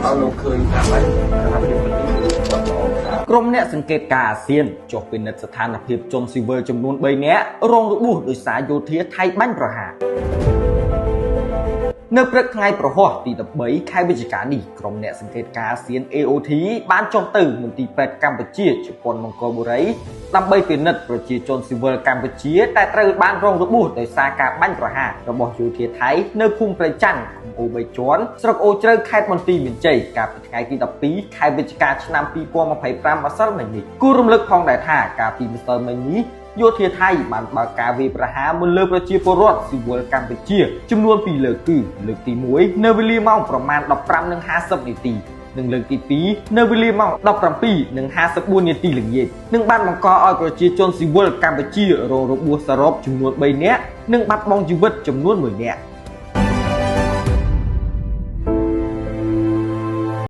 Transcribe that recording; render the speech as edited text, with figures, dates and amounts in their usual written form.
ឲ្យលោកឃើញថាម៉េចស្ថានភាពប្រទេសគឺគាត់ល្អខ្លាំង ក្រុមអ្នកសង្កេតការណ៍អាស៊ានចុះពិនិត្យស្ថានភាពជនស៊ីវិលចំនួន3នាក់រងរបួសដោយសារយោធាថៃបាញ់ប្រហារនៅព្រឹកថ្ងៃប្រហ័សទី13ខែវិច្ឆិកានេះក្រុមអ្នកសង្កេតការណ៍អាស៊ាន AOT បានចុះទៅមន្ទីរពេទ្យកម្ពុជាជប៉ុនមង្គលបុរីដើម្បីពិនិត្យប្រជាជនស៊ីវិលកម្ពុជាដែលត្រូវបានរងរបួសដោយសារការបាញ់ប្រហាររបស់យោធាថៃនៅភូមិព្រៃច័ន្ទឃុំអូរបីជាន់ស្រុកអូរជ្រៅខេត្តបន្ទាយមានជ័យកាលពីថ្ងៃទី12ខែវិច្ឆិកាឆ្នាំ2025ម្សិលមិញនេះគូរំលឹកផងដែរថាកាលពីម្សិលមិញនេះយោធាថៃបានបើកការវាយប្រហារមកលើប្រជាពលរដ្ឋស៊ីវិលកម្ពុជាចំនួន2លើកគឺលើកទី1នៅវេលាម៉ោងប្រមាណ15:50នាទីនិងលើកទី2នៅវេលាម៉ោង17:54នាទីល្ងាចនឹងបានបង្កឲ្យប្រជាជនស៊ីវិលកម្ពុជារងរបួសសរុបចំនួន3នាក់និងបាត់បង់ជីវិតចំនួន1នាក់។